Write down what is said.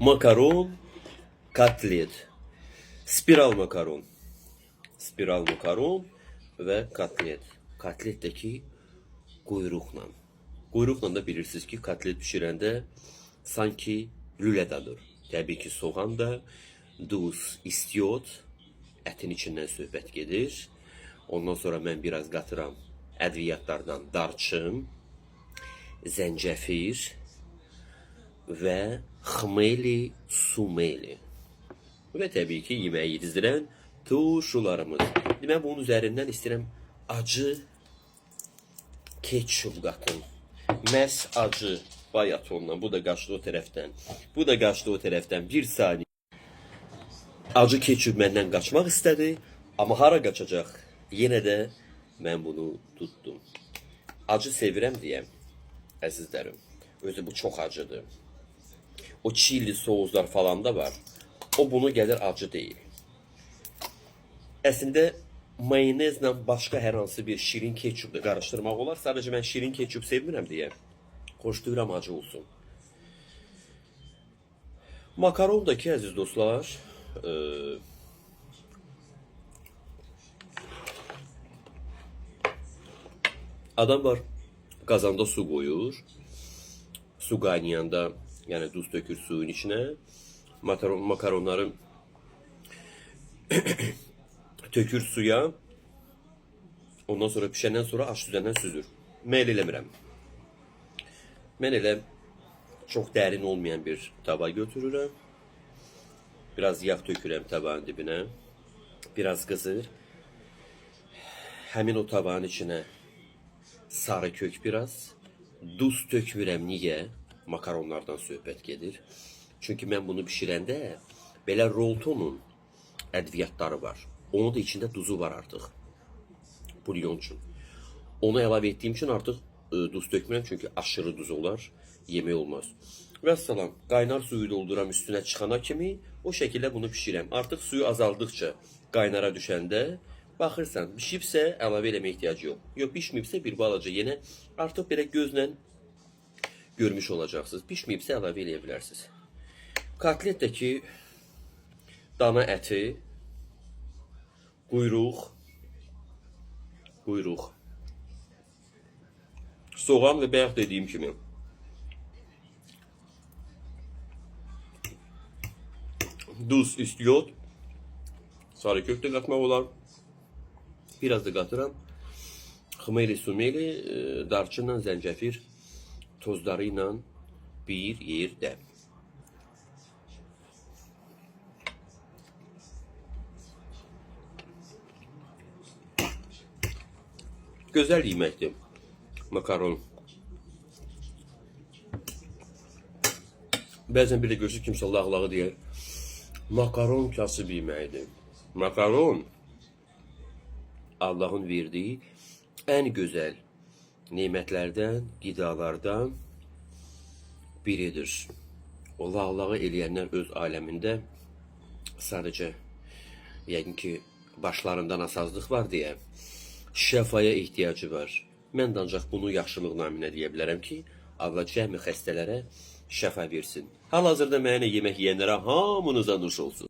Makaron, kotlet. Spiral makaron. Spiral makaron və kotlet. Kotletdəki quyruqla. Quyruqla da bilirsiniz ki, kotlet bişirəndə sanki lülə dadır. Təbii ki, soğan da, duz, istiot, ətin içindən söhbət gedir. Ondan sonra mən biraz qatıram ədviyyatlardan darçın, zəncəfir və xmeli sumeli. Və təbii ki, yeməyi yedizdirən turşularımız. Deməli, bunun üzərindən istəyirəm acı ketçup qatım. Məhz acı bayat ondan. Bu da qaçdı o tərəfdən. Bu da qaçdı o tərəfdən. Bir saniyə. Acı ketçup məndən qaçmaq istədi, amma hara qaçacaq? Yenə də mən bunu tutdum. Acı sevirəm deyə, əzizlərim. Özü bu çox acıdır. O çili souslar falan da var. O bunu gəlir acı deyil. Əslində mayonezlə başqa hər hansı bir şirin ketçup da qarışdırmaq olar. Sadəcə mən şirin ketçup sevmirəm deyə xoşlayıram acı olsun. Makaron da ki əziz dostlar, adam var qazanda su qoyur. Su qaynayanda, yəni duz tökür suyun içinə. Makaronları tökür suya. Ondan sonra pişəndən sonra aş süzəndən süzür. Mən elə eləmirəm. Mən elə çox dərin olmayan bir tava götürürəm. Biraz yağ tökürəm tavanın dibinə. Biraz qızır. Həmin o tavanın içinə sarı kök biraz. Duz tökmürəm. Niyə? Makaronlardan söhbət gedir. Çünki mən bunu bişirəndə belə roltonun ədviyyatları var. Onun da içində duzu var artıq. Bulyon üçün. Onu əlavə etdiyim üçün artıq duz tökmürəm çünki aşırı duz olar, yemək olmaz. Vəssalam, qaynar suyu dolduram üstünə çıxana kimi o şəkildə bunu bişirəm. Artıq suyu azaldıqca qaynara düşəndə baxırsan, bişibsə əlavə eləməyə ehtiyacı yox. Yox, bişməyibsə bir balaca yenə artıq belə gözlə görmüş olacaqsınız. Bişməyibsə əlavə eləyə bilərsiniz. Kotletdəki dana əti, quyruq, soğan və bayaq dediyim kimi duz, istiot, sarı kök də qatmaq olar. Biraz da qatıram. Xmeli sumeli, darçınla zəncəfir tozları ilə bir yerdə. Gözəl yeməkdir makaron. Bəzən bir də görürsünüz kimsə lağlağı deyər. Makaron kasıb yeməyidir. Makaron Allahın verdiyi ən gözəl nemətlərdən, qidalardan biridir. O lağlağı eləyənlər öz aləmində sadəcə yəqin ki başlarında nasazlıq var deyə şəfaya ehtiyacı var. Mən də ancaq bunu yaxşılıq naminə deyə bilərəm ki, Allah cəmi xəstələrə şəfa versin. Hal-hazırda mənə yemək yeyənlərə hamınıza nuş olsun.